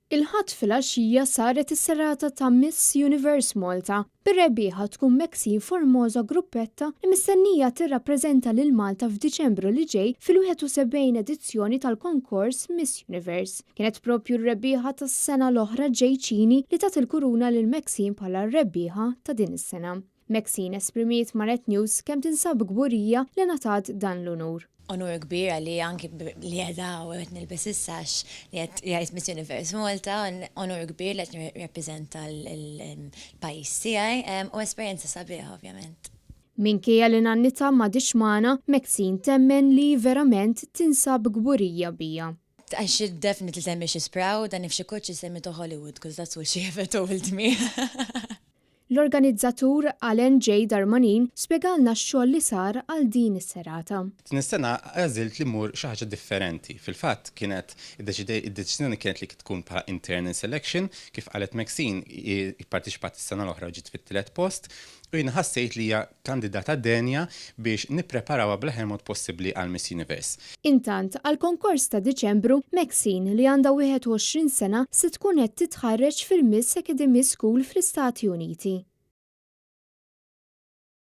Il-Ħadd filgħaxija saret is-serata ta' Miss Universe Malta, bir-rebbieħa tkun Maxine Formosa Gruppetta li mistennija tirrappreżenta lil Malta f'Diċembru li ġej fil-71 edizzjoni tal-konkors Miss Universe. Kienet propju r-rebbieħa tas-sena l-oħra Jay Cini li tat il-kuruna lil Maxine bħala r-rebbieħa ta' din is-sena. Maxine esprimiet ma' Net News kemm tinsab kburija li ngħatat dan l-unur. Unur kbir għalija anki li qiegħda u qed nilbes is-sash li qed jgħid Miss Universe Malta, unur kbir li qed nirrappreżenta l-pajjiż tiegħi u esperjenza sabiħa ovvjament. Minkejja li nannitha m'għadhiex magħna, Maxine temmen li hi verament tinsab kburija biha. I should definitely tell me she's proud and if she could she'd send me to Hollywood because that's what she ever told me. L-organizzatur Alain J. Darmanin spjegalna x-xogħol li sar għal din is-serata. Din is-sena għażilt li mmur xi ħaġa differenti. Fil-fatt kienet iddeċidej id-deċiżjoni kienet li tkun bħala internal selection, kif qalet Maxine ipparteċipat is-sena l-oħra u ġiet fit-tielet post u jiena ħassejt li hija kandidata denja biex nippreparawha bl-aħjar mod possibbli għal Miss Universe. Intant, għall-konkors ta' Diċembru, Maxine li għandha 21 sena se tkun qed titħarreġ fil-Miss Academy School fl-Istati Uniti.